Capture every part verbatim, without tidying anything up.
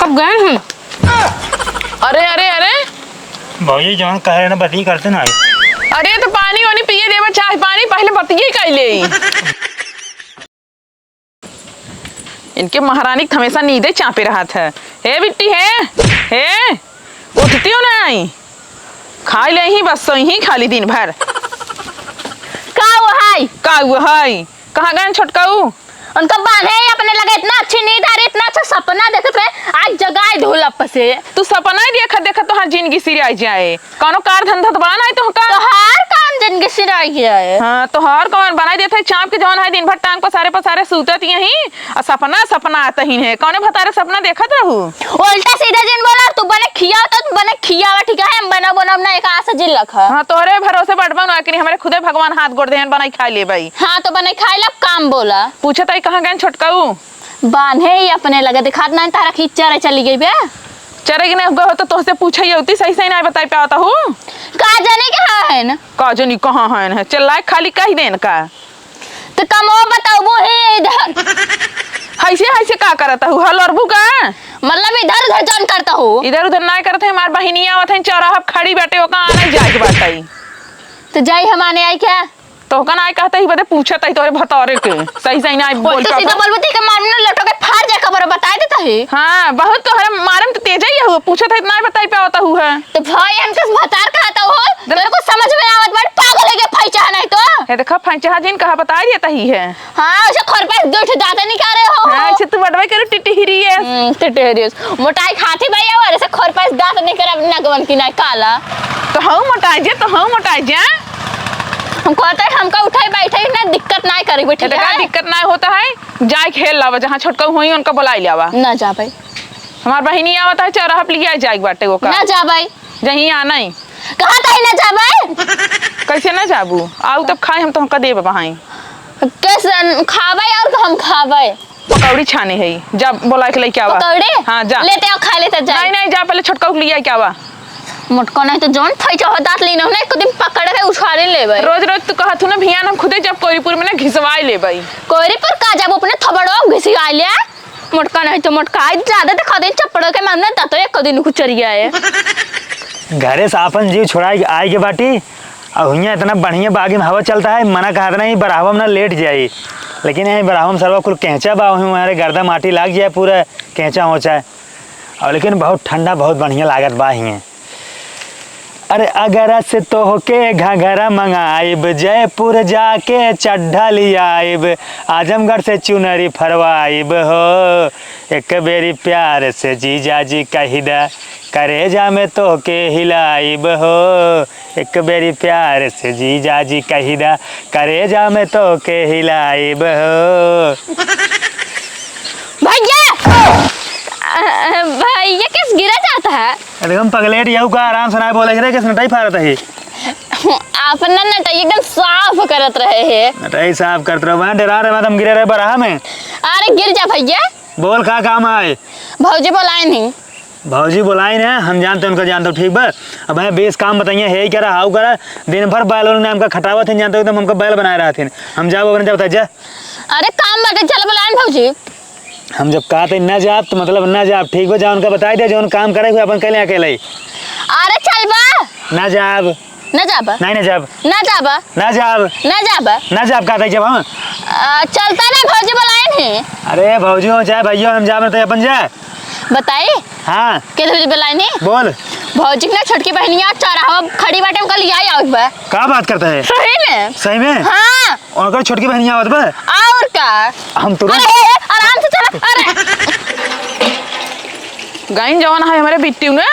अब गए हैं। अरे, अरे, अरे। भौजी, जौन कहे ना, बती करते ना। अरे, तो पानी वानी पिए देवा, चाय पानी, पहले बतिये कर ले। इनके महारानी के हमेशा नींदे चापे रहत है। हे बिट्टी, हे, हे, उठती हो नहीं? खाई ले ही बस, सोई ही खाली दिन भर। का वो है? का वो है? कहाँ गए छोटकाऊ? उनका बान्हे ही अपने लगे, इतना अच्छी नींद आ रही, इतना अच्छा सपना देखत रहे, आज जगाए धूलप से। तू सपना ही देखत देखत तोहार जिंदगी सिराई जाए। कौनो कार धंधा तो बड़ा नहीं तोहका। तोहार कौन जिंदगी सिराई गया है? हाँ, तोहार कौन बनाई देत है, चाप के जौन है दिन भर टांग पसारे पसारे सूतत यहीं, आ सपना, सपना आत ही है। कौने भतारे सपना देखत रहू? उल्टा सीधा जिन बोला, तू बने खियावा तो बने खियावा, ठीक है? हम बना बनाब ना, एक आस जिन लखा। हाँ, तोहरे भरोसे बटबा ना कि हमरे खुदे भगवान हाथ गोड़ देहन, बनाई खाई लेबई। हाँ, तो बनाई खाई लब, काम बोला। पूछत आई कहाँ गए छोटकाऊ? बान्हे ही अपने लगे, दिखात नाहीं तारा कि चरे चली गई बे। चरे के नाहीं गए हो तो तोहसे पूछे ही होती, सही सही नाहीं बताई पावत हूँ। का जाने कहाँ है न? का जानी कहाँ है न? चिल्लाए खाली कही देन का? तो कमो बताबो ही इधर। हैसे, हैसे का करत हूँ? हल अरबू का? मतलब इधर उधर जौन करत हूँ। इधर उधर नाहीं करत है, हमार बहिनिया आवत है, चौराहा खड़ी बाटे, ओका आने जाए के बाटे। तो जाई हम आने आई क्या? तोहका नाहीं कहत ही, बदे पूछत ही तोरे भतारे के। सही सही नाहीं बोल उल्टा पावत। सीधा बोलबो, ठीक है, मालूम ना लटो के फाड़ जाए, खबर बताए देत ही। हाँ, बहुत तोहरे मारे में तो तेज ही हो, पूछत ही तो नाहीं बताई पावत हूँ है। तो भाई, हम किस भतार कहत हो? तेरे को समझ में आवत बाटे, पागल हो गया, फैचा है नहीं तो। हे देखा, फैचा जिन कहा बताई देत ही है। हाँ, उसे खोर पे दो ठो दांत निकाले हो। हाँ, इसे तू बटवाई करो, टिटहिरी है। हम्म, टिटहिरी है। मोटाई खाती भाई, और ऐसे खोर पे दांत निकाल, अब नगवन की नाहीं काला। तो हऊ मोटाई जे, तो हऊ मोटाई जे। हम कहते हैं, हमका उठाई बैठाई ना दिक्कत नाहीं करी, ठीक है? दिक्कत नाहीं होता है, जाए खेल लावा, जहाँ छोटका होई उनका बुलाई लावा। ना जा भाई। हमार बहिनी आवत है, चौराहा पे लिया जाए बाटे ओका। ना जा भाई। जहीं आना ही। कहाँ कहीं ना जा भाई? कैसे ना जाबू? आऊ तब खाए हम तुमका देब बहाई। कैसे खाबे और हम खाबे? पकौड़ी छाने है, जा बोला के लेके आवा। पकौड़ी? हाँ, जा। लेते आओ, खा लेते जाए। नहीं, नहीं, जा पहले छोटका के लिए आके आवा। मोटका नहीं तो जौन फैचा हो दांत लीन हो ना, एक दिन पकड़ के उछाले लेबे। रोज रोज तू कहत हूँ ना भियान हम खुदे जब कोरीपुर में ना घिसवाई लेबे। कोरीपुर का जब अपने थबड़ो घिसवाई ले। मोटका नहीं तो मोटका, आज ज्यादा दिखा दे चप्पड़ों के मामले, ता तो एक दिन कुचरिया है। घरे से आपन जीव छोड़ाई के आई के बाटी, और हुइयाँ इतना बढ़िया बागी में हवा चलता है, मना कहत नहीं, बरहवा में ना लेट जाई, लेकिन यहीं बरहवा में सरवा कुल केंचा बा, वहीं हमारे गर्दा माटी लाग जाए, पूरा केंचा होचा है। और लेकिन बहुत ठंडा, बहुत बढ़िया लागत बा हियाँ। अरे अगरा से तोहके घघरा मंगाइब, जयपुर जाके चड्ढा लियाइब, आजमगढ़ से चुनरी फरवाइब हो। एक बेरी प्यार से जीजा जी कहि दा, करेजा में तोहके हिलाइब हो। एक बेरी प्यार से जीजा जी कहि दा, करेजा में तोहके हिलाइब हो। भैया! अ, अ, भैया, किस गिरा जाता है? अरे हम पगलेट यहू का आराम से ना बोले रे, किस नटाई फारत है? अपना नटाई एकदम साफ करत रहे है। नटाई साफ करत रहे, वहाँ डरा रहे, हम गिरे रहे बरहा में। अरे गिर जा भैया। बोल, का काम है? भौजी बोलाए नहीं। भौजी बोलाई ना, हम जानते हैं उनका, जानते हो, ठीक बा। अब है बीस काम बताइए, हे करा, हाउ करा, दिन भर बैल वाले नाम का खटावत हैं, जानते हो, एकदम हमका बैल बनाए रहत हैं। हम जाब, अपने जाब, जा। अरे काम बाटे, चल बोलाए न भौजी। हम जब कहा थे ना जाब, तो मतलब ना जाब, ठीक बा, जा उनका बताई दे, जौन काम करे हुए अपन कैले अकेले ही। अरे चल बा। ना जाब। ना जाब। नहीं, ना जाब। ना जाब। ना जाब। ना जाब। ना जाब, कहा थे जब हम। आ, चलता नहीं, भौजी बोलाए नहीं। अरे भौजी हो चाहे भैया, हम जाब, नहीं तो अपन जा। बताई? हाँ। के तुझे बुलाई नहीं? बोल। भौजी के ना छोटकी बहनिया चौराहा खड़ी बाटे, उनका लिया आओ एक बार। का बात करता है? सही में। सही में? हाँ। उनकर छोटकी बहनिया आवत बा? और का? हम तुरंत अरे, ए, ए, आराम से चला। अरे। गइन जवन है हमारे बिट्टी ने,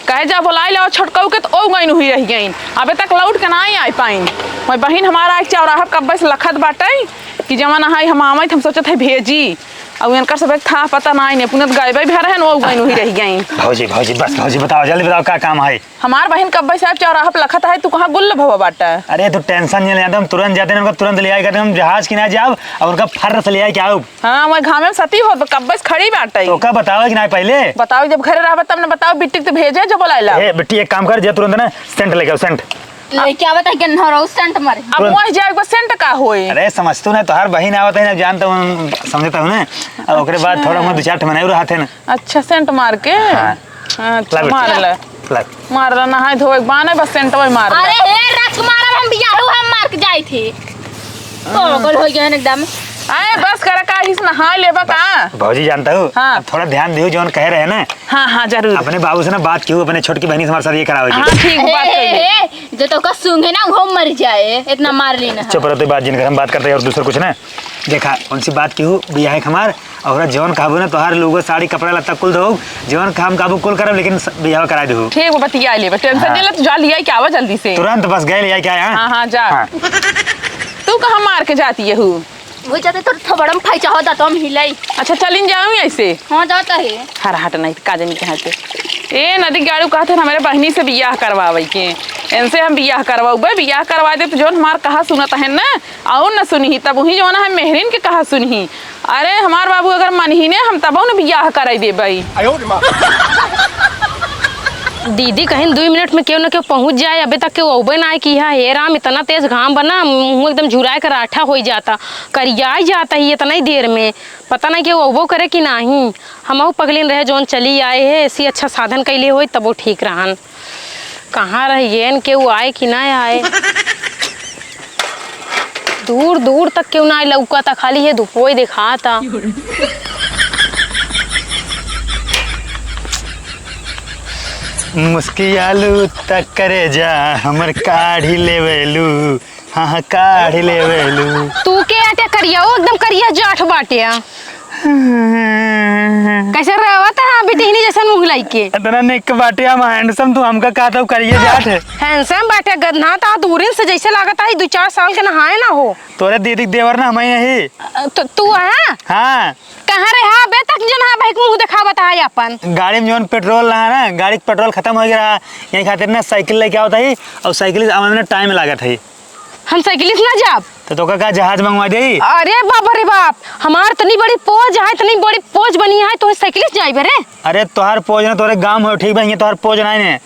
कहे जा बुलाई लाओ छोटकऊ के, तो ओ गइन हुई रह गइन। अबे तक लौट के ना आई पाइन। मैं बहिन हमारा एक चौराहा कब्बे से लखत बाटे कि जवन है हम आवे, हम सोचत है भेजी। अब इनकर सब एक था पता ना, इन्हें पुनत गए भाई भर है, वो गइन हुई रह गई। भौजी, भौजी, बस भौजी, बताओ, जल्दी बताओ, का काम है? हमार बहिन कब्बे साहब चौराहा पे लखत है, तू कहाँ गुल्ल भवा बाटा? अरे, तू tension नहीं ले, हम तुरंत जाते हैं, उनका तुरंत ले आए, कहते हैं, हम जहाज की ना जाब और उनका फर्र से ले आए, क्या हो? हाँ, मैं घामे में सती हो, तो कब्बे से खड़ी बाटे। तो का बताओ कि ना पहले? बताओ, जब घरे रहबा तब ना बताओ, बिट्टी के तो भेजे जो बोलाइला। ए, बिट्टी, एक काम कर, जा तुरंत ना सेंट लेके आओ, सेंट। लइके आवत है कि नहरऊ सेंट मारे। अब वही जाए, एक बार सेंट का होई? अरे, समझतू ना, तोहार बहिन आवत है ना, जानता हूँ, समझता हूँ ना। अब ओकरे बाद अच्छा। थोड़ा मोर दो चार ठे मनई रहत है ना। अच्छा, सेंट मार के? हाँ। अच्छा, ला बेटी। मार ले। ला। मार ले, नहाए धोए के बाने बस सेंटवा ही मार ले। अरे हे, राजकुमार, अब हम बियाहू हम मार के जाई थी। पागल हो गया है एकदम। आए, बस करा, का हिस नहाए लेबा का? भौजी जानता हूँ, हाँ। अब थोड़ा ध्यान दियो, जौन कहे रहे ना। हाँ, हाँ, जरूर। अपने बाबू से ना बात किहू, अपने छोटकी बहिनी से हमारे साथ ये करावे के। हाँ, ठीक, बात ए, कर ले। ए, ए, जो तो का सूंघे ना, वो मर जाए, इतना मार लेना है। चुप रह, तू बात जिन कर, हम बात करते हैं और दूसरा कुछ ना। देखा, उनसे बात किहू, बियाह के हमार, और जौन कहबो ना, तोहार लूगो, साड़ी, कपड़ा लत्ता कुल धोऊ, जौन काम कहबो कुल करब, लेकिन स-, बियाह करा देहू। ठीक बा, बतिया लेबे, tension हाँ। नहीं ले, तू जा लिया क्या आवा जल्दी से। तुरंत बस गए लिया क्या, हाँ? हाँ, हाँ, जा। हाँ। तू कहाँ मार के जाती है हू? वो जाते तो थोबड़म फाई चाहो दा तो हम हिलाई। अच्छा, चलिन जाऊँ ऐसे। हाँ, जाता है। हर हट नहीं, का जानी कहाँ के। ए, नदी गाड़ू कहत हन, हमरे बहिनी से बियाह करवावे के। इनसे हम बियाह करवाउबे, बियाह करवा दे तो जौन हमार कहा सुनत है ना, और न सुनही, तब वही जौन है मेहरिन के कहा सुनही। अरे, हमार बाबू अगर मनही ने, हम तबो न बियाह कराई देबे। दीदी कहिन, "दुई मिनट में केहू न केहू पहुँच जाए, अबे तक केहू अउबे ना आए कि यहाँ, हे राम, इतना तेज घाम बना, मुँह एकदम झुराए के राठा होई जाता, करियाई जाता ही इतना ही देर में, पता नहीं केहू अउबो करे कि नाही।" हमहू पगलिन रहे, जौन चली आए है, ऐसी अच्छा साधन कैले होई, तबो ठीक रहन। कहाँ रह गएन, केहू आए कि ना आए? दूर दूर तक केहू ना लउकता, खाली ये धुपवई देखाता। मुस्कियालू तक करे जा, हमर काढ़ी लेवेलू, हाँ, हाँ, काढ़ी लेवेलू। तू के आटे करिया, वो एकदम करिया जाठ बाटे। कैसे रहत है बिटिहनी जैसन मुँह लइके? इतना निक बाटे हम handsome, तू हमका कहत हऊ करिए जात है। Handsome बाटे गन्ना, ता दूरिन से जैसे लागत है दो चार साल के नहाए ना हो। तोरे दीदी के देवर ना हम ही नहीं। अ, तो तू है? हाँ। कहाँ रहे? हाँ, बे तक जन हाँ भाई मुँह देखावत है अपन। गाड़ी में जौन पेट्रोल रहा ना, गाड़ी के पेट्रोल खतम हो गया रहा, यही खातिर ना साइकिल लेके आवत है और साइकिल से आवे में ना टाइम लागत है। हम साइकिल से ना जाब। तो तोका का जहाज मंगवा देई? अरे बाप रे बाप, हमार इतनी बड़ी पोज है, इतनी बड़ी पोज बनी है, तोहे साइकिल से जाइबे रे? अरे तोहार पोज ना तोरे गाँव में हो, ठीक बा, ये तोहार पोज ना है ने।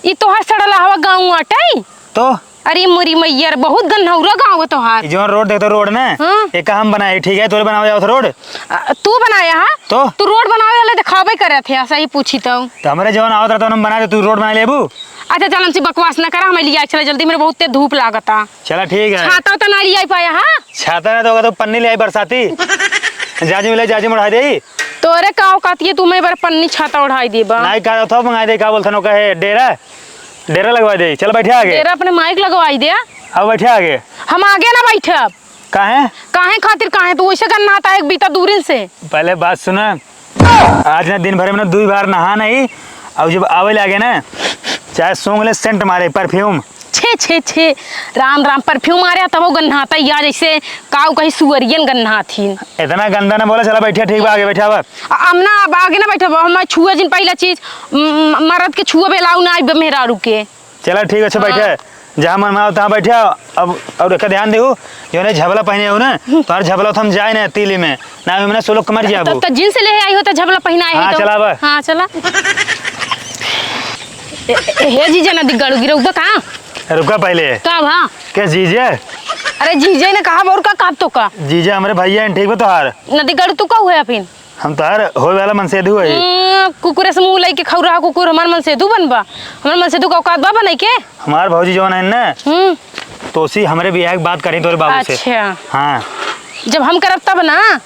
ई तोहार सड़ला हवा गाँव आटई? तो? अरे मोरी मैया रे, बहुत गन्हौरा गाँव है तोहार। ई जौन रोड देखते रोड ना, हाँ। एका हम बनाए, ठीक है, तोरे बनावे आवत रोड? अ, तू बनाया है? तो? तू रोड बनावे वाले दिखावे करे थे, ऐसा ही पूछी तो। तो हमरे जौन आवत रहता हम बना दे, तू रोड बना लेबू? अच्छा चल, हमसे बकवास ना करा, हमें लिया चला जल्दी, मेरे बहुत तेज धूप लागता। चला ठीक है। छाता तो ना लिया पाया, हाँ? छाता ना तो होगा तो पन्नी ले आई बरसाती। जाजी मिले, जाजी मढ़ा दे। तोरे का औकात ये, तुम्हें बार पन्नी छाता ओढ़ाई देबा? नहीं का था मंगाई दे, का बोलथन ओका है डेरा, डेरा लगवा दे। चल बैठे आगे। डेरा अपने माइक लगवाई दे। अब बैठे आगे। हम आगे ना बैठब। काहे? काहे खातिर काहे? तू वैसे गन्नाता एक बीता दूरिन से। पहले बात सुना, आज ना दिन भर में ना दुई बार नहा नहीं, और जब आवे लागे ना, चाहे सूंघ ले, सेंट मारे, परफ्यूम। छे, छे, छे, राम, राम, परफ्यूम मारे, तब वो गन्नाता या जैसे काऊ कहीं सुअरियन गन्नाथिन। इतना गंदा ना बोला, चला बैठे, ठीक बा, आगे बैठा बा। अ-, हम ना, अब आगे ना बैठब, हम छुए जिन पहला चीज, म-, म-, मरद के छुए बेलाऊ ना आइब मेहरारू के। चला ठीक है, अच्छा हाँ। बैठे। जहाँ मन मानो तहाँ बैठे। अब और एक ध्यान देहु, जो ने झबला पहने हो ना, तोहर झबला तो हम जाए ना तीली में, ना हम ना सोलो कमर जाबो। तो, तो जींस ले आई हो तो झबला पहनाए है हाँ, तो। चला बा। हाँ, चला। ए, ए, हे जीजा ना दिगड़ू गिरौबा का? रुका पहले। का भा? के जीजे? अरे जीजे ने कहा और का, का तो का? जीजे हमरे भैया हैं, ठीक बा तोहार? ना दिगड़ू तू का हुआ फिर? हम तोहार होए वाला मनसेधु हई। हम्म, कुकुरे से मुंह लइके खौरा कुकुर हमार मनसेधु बनबा? हमार मनसेधु का औकात बा बनई के? हमार भौजी जौन है ना, हम्म। तोसी हमरे बियाह के बात करी तोरे बाबू से। अच्छा। हाँ। जब हम करब तब ना?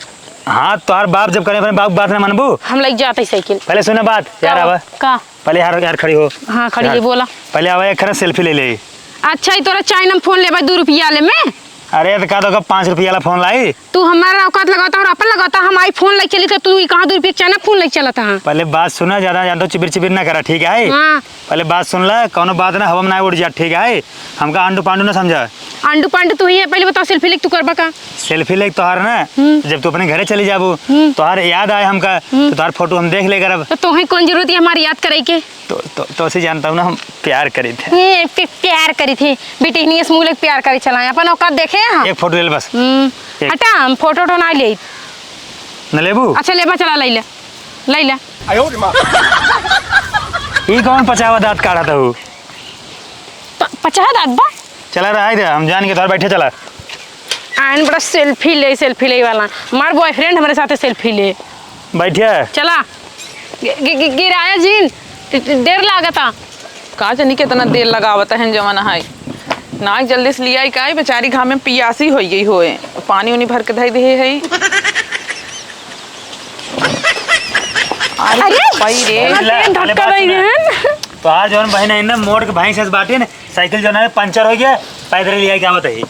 हाँ, तोहार बाप जब करे अपने बाप के बात ना मानबू? हम लइके जात हई साइकिल। पहले सुना बात, यार का? आवा। का? पहले यार, यार खड़ी हो। हाँ, खड़ी यार, है, बोला। पहले आवा, एक खरा सेल्फी ले ले। अच्छा, ई तोरा चाइन हम फोन लेबा दू रुपया वाले में? अरे, तो का तो का पाँच रुपया वाला फोन लाई? तू हमारा औकात लगाता और अपन लगाता, हम iPhone लेके चली तो तू ई कहाँ दू रुपया के चाइना फोन लेके चलत है? पहले बात सुना, ज्यादा, ज्यादा चिबिर चिबिर ना करा, ठीक है? हाँ। पहले बात सुन ला, कौनो बात ना, हवा में ना उड़ जा, ठीक है? हमका आंडू पांडू ना समझा। आंडू पांडू तू ही है, पहले बताओ सेल्फी लेके तू करबा का? सेल्फी लेके तोहार ना, हम्म। जब तू अपने घरे चली जाबू, हम्म। तोहार याद आए हमका, हम्म। तो तोहार फोटो हम देख ले करब। तो तोहे कौन जरूरत है हमारी याद करे के? तो, तो, तो से जानता हूँ ना, हम प्यार करी थे। ये पे-, प्यार करी थे। बेटी नहीं, मुँह लेके प्यार करे चलाए। अपन औकात देखे हैं हम। एक फोटो ले ले बस। हम्म। एक। हटा, हम फोटो वोटो ना ले। न लेबू? अच्छा, लेबा चला, ले ले। ले ले। ई कौन पचावा दांत काढ़त हऊ? प-, पचाह दाँत बा। चला रहा है, हम जान के तोहर बैठे चला। आइन बड़ा selfie ले, selfie ले वाला। हमार boyfriend हमरे साथे selfie ले। बैठे। चला। गि-, गि-, गि-, गिराया जिन, देर लागता। का जानी कितना देर लगावत हैं जवन है। ना जल्दी से लियाई का, बेचारी घाम में पियासी होइ गई होए। पानी उनी भर के धई दे है। अरे, अरे, भाई रे। अरे, धक्का दे हैं। तोहार जवन बहिन है ना, मोड़ के भैंस ऐस बाटे ना, साइकिल जौन है पंचर होइ गया, पैदल लियाई का बताई।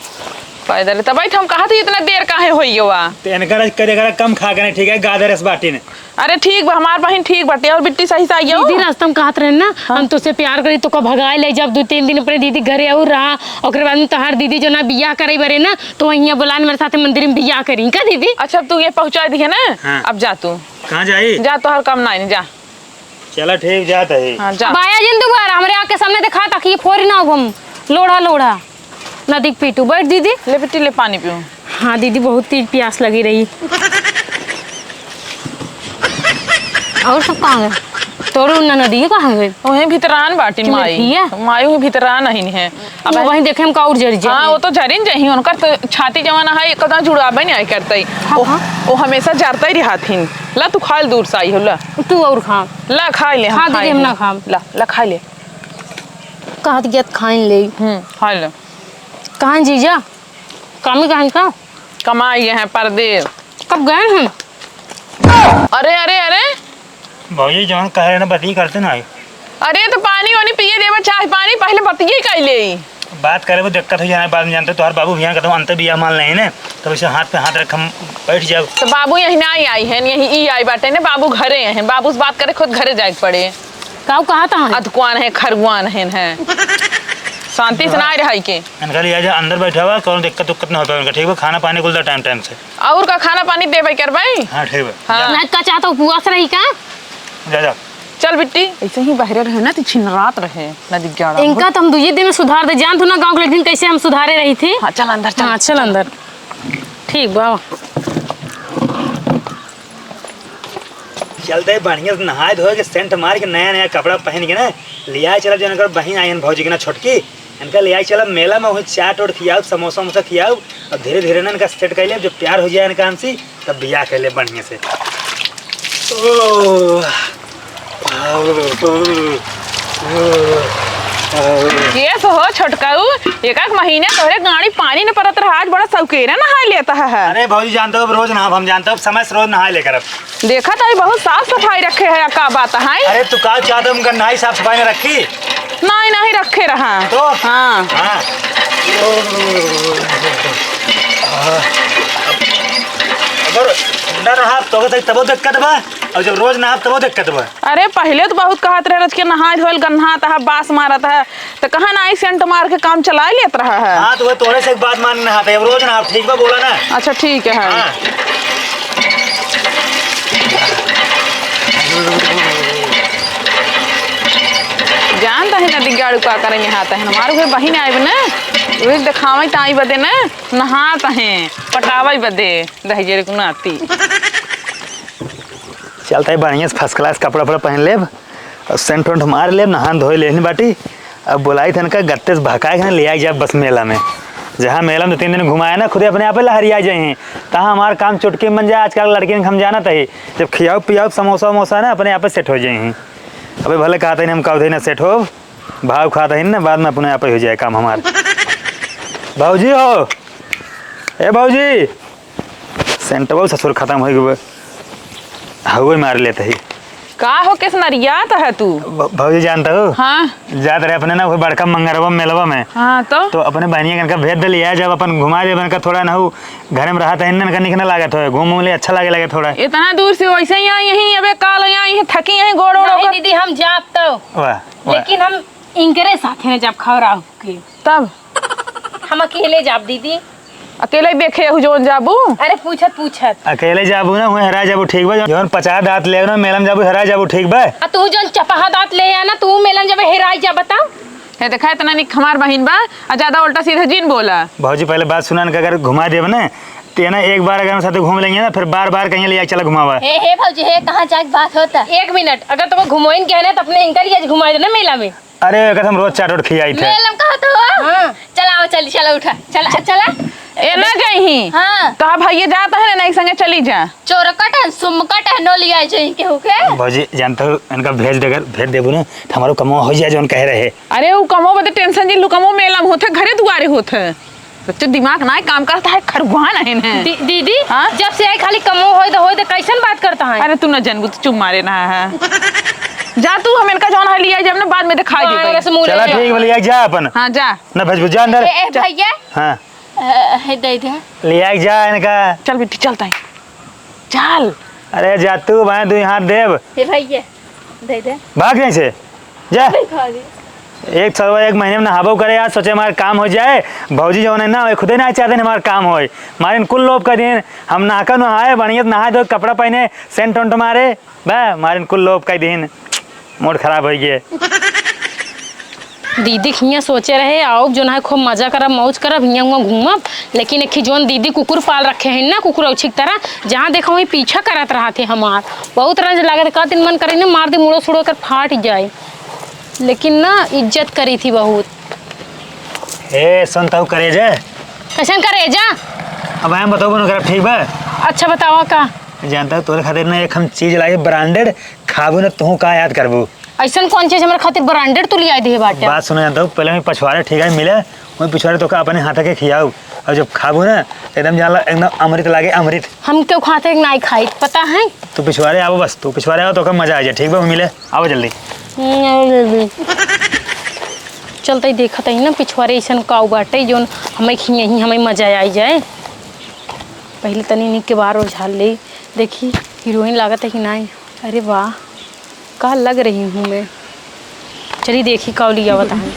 पैदल? तब भाई हम कहा थी इतना देर काहे होई गवा? तो इनकर करे करे कम खा के ना, ठीक है, गादर ऐस बाटे ना। अरे ठीक बा, हमार बहिन ठीक बाटे। और बिट्टी सही से आई हो? दीदी, रास्ता में कहत रहे ना, हाँ। हम तोसे प्यार करी, तोका भगाए ले जब दो तीन दिन अपने दीदी घरे और रहा, ओकरे बाद में तोहार दीदी जो ना बियाह करे बरे ना, तो वहीं बुलान मेरे साथे मंदिर में बियाह करी का दीदी? अच्छा, अब तू ये पहुँचा दी है ना, हाँ। अब जा तू। कहाँ जाई? जा, तोहर काम ना, जा। चला ठीक, जात है। हाँ, जा। अब आया जिन दोबारा, हमरे आँख के सामने देखा, ताकि ये फोरी ना हो हम लोढ़ा लोढ़ा। नदी के पीटू, बैठ दीदी। ले बेटी, ले पानी पीऊ। हाँ दीदी, बहुत तेज प्यास लगी रही। और सब कहाँ गए? तोरे उन्ना नदी कहाँ गए? वहीं भीतरान बाटिन माई। माई वहीं भीतरान अहिन है। अब वो वहीं देखे हमका और जरी जाए। हाँ, वो तो जरिन जही, उनकर तो छाती जवान है, एक कदम जुड़ाबे नहीं करते। हाँ, वो, हाँ। वो हमेशा जरते ही रहथिन। ला तू खा ले, दूर से आई हो, ला। तू और खा। ला खा ले, हम हाँ, दीदी, खाए हम हैं। ना खाम। ला, ला खा ले। कहत गया त खाइन ले। हम्म, खा ले। कहाँ जीजा? कामी कहाँ का? कमाई गए हैं परदेस। कब गए हैं? अरे, अरे, अरे। भौजी जवन कहे ना बतिये करते ना आई। अरे तो पानी वानी पिए देवे, चाय पानी, पहले बतिये कर ले। बात करे वो दिक्कत हो जाए बाद में, जानते तोहर बाबू भैया कहते अंत बिया मान नहीं ने, तब इसे हाथ पे हाथ रख हम बैठ जाओ। तो बाबू यही ना आई, आई है, यही ई आई बाटे ने, बाबू घरे हैं, बाबू से बात करे खुद घरे जाए के पड़े। काऊ कहा था? अधकुआन है, खरगुआन है, हैं। शांति से ना रही के। इनका लिया जा, अंदर बैठा हुआ, कौनो दिक्कत उक्कत ना हो पावे इनका, ठीक बा? खाना पानी कुल दा टाइम टाइम से। और का खाना पानी देबे करबे? हाँ, ठीक बा। हाँ। जा। ना का चाहता उपवास रही का? जा, जा। चल बिट्टी, ऐसे ही बहरे रहे ना, तो छिनरात रहे, नदी ग्यारह। इनका तो हम दुइये दिन में सुधार दे, जान तू ना गाँव के लेकिन कैसे हम सुधारे रही थी। हाँ, चल अंदर, चल। हाँ, चल अंदर। ठीक बा। चलते बढ़िया से नहाए धोए के, सेंट मार के, नया नया कपड़ा पहन के ना, लिया चलब जौन इनकर बहिन आई हन भौजी के ना छोटकी, इनका लिया चलब मेला में, वहीं चाट ओट खियाउब, समोसा वमोसा खियाउब, और धीरे धीरे ना इनका सेट कर लेब, जब प्यार हो जाए इनका हमसे, तब बियाह कर लेब बढ़िया से। ओह। केस हो छोटकाऊ, एक एक महीने तोहरे गाड़ी पानी न परत रहा, आज बड़ा सौकेरा नहाए लेता है। अरे भौजी, जानते हो, अब रोज नहाब हम, जानते हो, अब समय से रोज नहाए लेकर अब। देखा तो, अभी बहुत साफ सफाई रखे है, का बात है? अरे, तू का चाहत हो, हम गन्नाई साफ सफाई में रखी? नहीं, नहीं रखे रहा। तो? हाँ। हाँ। अगर न नहाब, तो तबो दिक्कत बा, और जब रोज नहाब, तबो दिक्कत बा। अरे, पहले तो बहुत कहत रहे, रच के नहाए धोए ल गन्हात है, बास मारत है, तो कहाँ ना आई सेंट मार के काम चला लेत रहा है। हाँ, तो वह तोहरे से एक बात मान नहाते, अब रोज नहाब, ठीक बा, बोला ना। अच्छा, ठीक है। हाँ। जानता है नदी गाड़ू का करे नहाता है, हमारे घर बहिन आए ना, वही दिखावे ताई बदे ना, नहात है, पटावे बदे, दहिजरे को नाती। चलता है बढ़िया से first class कपड़ा उपड़ा पहन लेब, और सेंट वेंट मार लेब, नहान धोए लेहनी बाटी। अब बोलाई थन का गत्ते से भकाए के ना ले आई जाब बस मेला में। जहाँ मेला में दो तीन दिन घुमाए ना, खुदे अपने आपे लहरिया जाए हैं। तहाँ हमार काम चुटकी में बन जाए। आजकल लड़कियन के हम जानत ही, जब खियाउब पियाउब समोसा वमोसा ना, अपने आपे सेट हो जाए हैं। अबे भले कहते हैं हम कब ना सेट हो, भाव खाते हैं ना, बाद में अपने आपे हो जाए काम हमार। भौजी हो, ए भौजी, सेंटवा ससुर खतम होइ गवा। हउवे मार लेत ही। का हो, किस नरियात है तू? भ-, भौजी जानत हो? हाँ। जात रहे अपने ना, वही बड़का मंगरवा मेलवा में। हाँ, तो? तो अपने बहनिया कनका भेज दे लिया, जब अपन घुमा देब इनका थोड़ा ना हो, घरे में रहत है, इनका निक ना लागत हो, घूम उम ले अच्छा लागे, लागे थोड़ा। इतना दूर से वैसे ही आई, यहीं अबे काल आई, यहीं थकी, यहीं गोड़ ओड़ नहीं ओकर। दीदी, हम जाब तो। वाह, वाह। लेकिन हम इनकरे साथे में जाब खौरा होके। तब? हम अकेले जाब दीदी। अकेले देखे हु जौन जाबू? अरे पूछत पूछत। अकेले जाबू ना, हुए हेरा जाबू, ठीक बा? जौन पचास दांत ले ना, मेला में जाबू, हेरा जाबू, ठीक बा? आ तू जौन चपहा दांत ले आ ना, तू मेला में जाबे हेराई जा, बताओ। हे देखा, इतना निक हमार बहिन बा, आ ज्यादा उल्टा सीधा जिन बोला। भौजी, पहले बात सुना ना, अगर घुमा देब ना, ते ना एक बार अगर हम साथे घूम लेंगे ना, फिर बार बार कहीं ले चला घुमावा। हे, हे भौजी, हे, कहाँ जाके बात होता? एक मिनट, अगर तुमको घुमोइन के है ना, तो अपने इनका लिए घुमा देना मेला में। अरे, एकर हम रोज चाट ओट खियाई थे। मेलम कहत हो? हाँ। चला, आओ, चली, चला, उठा। चला, चला। ए, ना गई ही। हाँ। तो भैया जाता है ना, एक संगे चली जा। चोरकट है, सुमकट है, नो लिया जाई केहू के। भौजी, जानत हो, इनका भेज देगर, भेज देबू ना, तो हमारो कमवा हो जाए, जौन कहे रहे। अरे, उ कमवा बदे tension जिन लू, कमवा मेलम होत है, घरे दुआरे होत है। सच्चे दिमाग ना काम करत है, खरगुआ नहीं है। दी-, दीदी, हाँ? जब से आई खाली कमो होई दे, होई दे, कैसन बात करत है? अरे तू ना जनबू, तू चुप मारे ना है। जा तू, हम इनका जौन है लिया, जब ना बाद में दिखाई हाँ, देबे। ओकरे से मुँह चला ले ठीक बा, लिया जा अपन। हाँ, जा। ना भेजबू, जा अंदर। ए, ए, भैया। हाँ। अ, है दे दे। लिया जा इनका। चल बेटी, चलता है। चल। अरे जा तू, भाई, तू हाथ देब। ए भैया, दे दे। भाग यहीं से, जा। दे खा दे। एक सरवा एक महीने में नहाबो करे यार, सोचे हमार काम हो जाए। भौजी जौन है ना, वे खुदे ना चाहते हमार काम होए। मारिन कुल लोभ कर दिन, हम नहाकर नहाए, बढ़िया से नहाए धोए, कपड़ा पहने, सेंट उंट मारे, बा, मारिन कुल लोभ कर दिन। मूड खराब होइ गए। दीदी हियाँ सोचे रहे, आओ जौन है खूब मजा करब, मौज करब, हियाँ हुआँ घूमब, लेकिन एक ही जौन दीदी कुकुर पाल रखे हैं ना, कुकुर औछी की तरह, जहाँ देखो वहीं पीछा करत रहत है हमार। बहुत रंज लागत है, का दिन मन करे ना मार दे, मुड़ो सुड़ो कर फाट जाए, लेकिन ना इज्जत करी थी बहुत। ए, सुन तहु करेजा। कैसन करेजा? अब हम बताओ बनो करब, ठीक बा? अच्छा बतावा का? जानता हूँ तोरे खातिर ना एक हम चीज लाई branded, खाबू ना तू का याद करबू। ऐसन कौन चीज हमारे खातिर branded तू लिया दिए बाटे? बात सुना जानता हूँ, पहले मैं पिछवाड़े ठीक है मिले, वहीं पिछवाड़े तो का अपने हाथ के खियाऊ, और जब खाबू ना एकदम जान ला, एकदम अमृत लागे अमृत। हम क्यों खाते हैं, नहीं खाई, पता है? तू पिछवाड़े आओ बस, तू पिछवाड़े आओ तो का मजा आ जाए, ठीक बा? मिले, आओ जल्दी। हम्म, आओ जल्दी। चलते ही देखत ही ना पिछवाड़े ऐसन काऊ बाटे जौन हमें खियाई, हमें मजा आई जाए। पहले तनी निक के बाहर उझाल ले, देखी हीरोइन लागत है कि नहीं। अरे वाह, का लग रही हूँ मैं? चली देखी का लिया बताऊँ।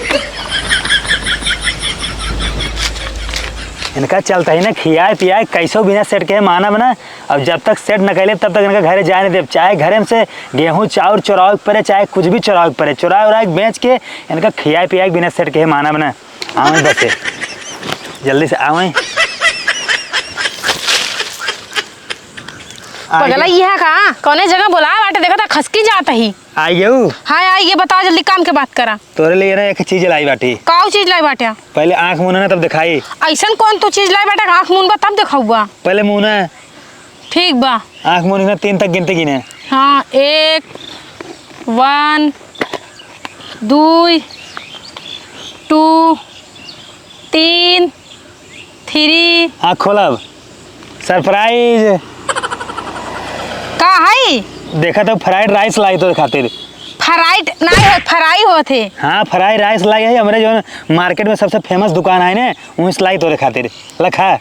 इनका चलता ही ना खियाए पियाए कैसो बिना सेट के मानब ना। अब जब तक सेट न कैले तब तक इनका घरे जाए नहीं देब। चाहे घरे में से गेहूँ चाउर चोरावे के पड़े, चाहे कुछ भी चोरावे के पड़े, चोराए उराए के बेच के इनका खियाए पियाए के बिना सेट के मानब ना। आवे बसे, जल्दी से आवे। आ पगला गया। इहा का? कौने जगह बोलाए बाटे? देखा था खसकी जात ही। आ गयू? हाँ, आ ये बता जल्दी काम के बात करा। तोरे लिए ना एक चीज लाई बाटी। काऊ चीज लाई बाटे? पहले आँख मुना ना तब दिखाई। ऐसन कौन तू चीज लाई बाटे? आँख मुनबा तब दिखाऊबा। पहले मुना। ठीक बा। आँख मुन के तीन तक गिनती गिने। हाँ, एक, one, दुई, two, तीन, three। आँख खोलब। Surprise। का है? देखा तो fried rice लाई तोरे खातिर। Fried नहीं होत, fry होत है। हाँ, fried rice लाई है। हमरे जौन market में सबसे famous दुकान है ने, वहीं से लाई तोरे खातिर। लखा,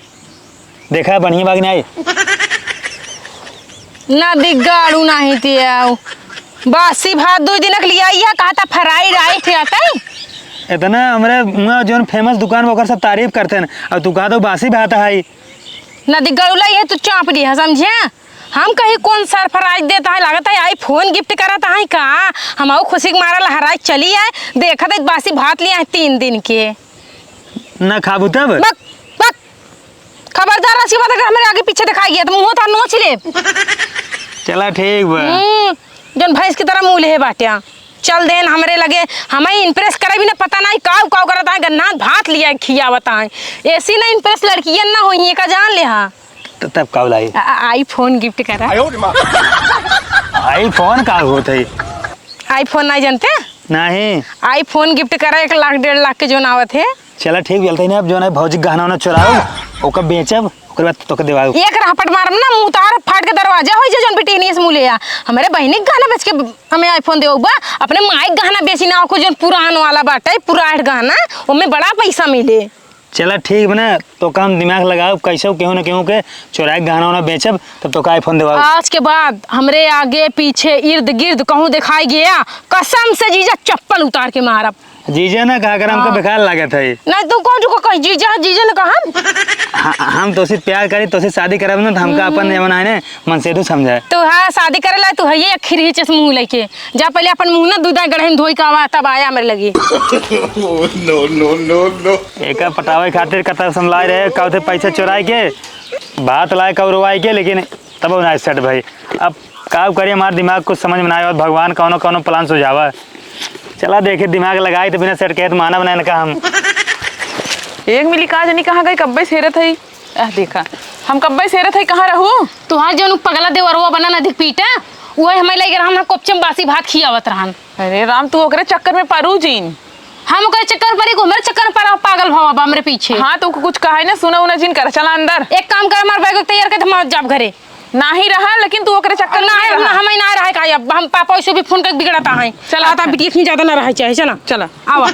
देखा बढ़िया बा कि नहीं? ना दिगाड़ू नहीं ते आओ। बासी भात दो दिन के लिए आई है, कहा था fried rice है, तै? इतना हमरे वहाँ जौन famous दुकान बा, ओकर सब तारीफ करते हैं, और तू कहा तो बासी भात है। नदी गड़ुला ये तू चाँप लिहा, समझे? हम कहीं कौन surprise देता है, लागत है iPhone gift करता है का? हम आऊ खुशी के मारा लहराई चली आए, देखत है बासी भात लिया है तीन दिन के। ना खाबू तब? बक, बक। खबरदार रसी बात अगर हमरे आगे पीछे दिखाई गया तो मुँह तार नोच ले। चला ठीक बा। हम्म, जौन भैंस की तरह मुँह लेहे बाट्या। चल देन हमरे लगे, हमें impress करे भी ना, पता नहीं काऊ काऊ करत है, गन्ना भात लिया खियावत है। ऐसी ना impress लड़कियन ना होई, ये का जान ले हा। त-, तब काऊ लाई? आ-, आ-, iPhone gift करा। iPhone का होत है? iPhone नहीं जानते? नहीं। iPhone gift करा, एक लाख डेढ़ लाख के जोन आवत है। चला ठीक, चलते ही ना, अब जोन है भौजी गहना उहना चोराओ, ओका बेचब, ओकर बाद तोके देवाओ। एक रहपट मारब ना, मुँह तार फाट के दरवाजा होई जे, जोन बिटिनिया से मुँह ले आ। हमरे बहिनी के गहना बेच के हमें iPhone देउ बा, अपने माई के गहना बेची ना, ओको जोन पुरान वाला बाटे, पुरान गहना, ओमे बड़ा पैसा मिले। चला ठीक बा ना, तोका हम दिमाग लगाओ, कैसे केहू ना केहू के चोराए के गहना उहना बेचब, तब तोका iPhone देवाओ। आज के बाद हमरे आगे पीछे इर्द गिर्द कहूँ दिखाई गया, कसम से जीजा चप्पल उतार के मारब। जीजा ना कहा कर, हमका हाँ। बेकार लागत है। नहीं, तू कौन चुका कही जीजा, जीजा ने कहा हम? हाँ, हम तोसे प्यार करी, तोसे शादी करब ना, तो हमका अपन हम्म। जवन है ना, मनसेधू समझे। तू हाँ, शादी करे ला, तू है ये खिरही चश्मू लेके। जा पहले अपन मुँह ना दूधा गढ़े में धोई के आवा, तब आया मेरे लगी। No, no, no, no। एका पटावे खातिर कथा समलाए रहे, का होते पैसा चुराए के, भात लाए कौरवाए के, लेकिन तब ना सेट भाई। अब का करी, हमार दिमाग कुछ समझ में ना आवत, भगवान कौनो कौनो plan सुझावा। चला देखे, दिमाग लगाई तो बिना सेट के तो माना बनाए न का हम। एक मिली का जनी कहाँ गई, कब्बे से हेरत है। आह, देखा, हम कब्बे से हेरत है, कहाँ रहू? तुहार जौन उ पगला देवरवा बना न दिख पीटा, उहे हमें लगे रहन, हम कोपचे में बासी भात खियावत रहन। अरे राम, तू ओकरे चक्कर में परू जीन। हम ओकरे चक्कर में परी, हमरे चक्कर में परा, पागल भवा बा हमरे पीछे। हाँ, तो कुछ कहा है ना, सुना उना जिन कर, चला अंदर। एक काम कर, हमार बैग तैयार कर, हम जाब घरे। नाही रहा, लेकिन तू ओकरे चक्कर में ना नहीं है, रहा। हम ना रहा है का, अब हम पापा से भी फोन करके बिगड़ता है। चला, आता अच्छा। बिटिया इतनी ज्यादा ना रहा चाहे, चला। चला। आवा।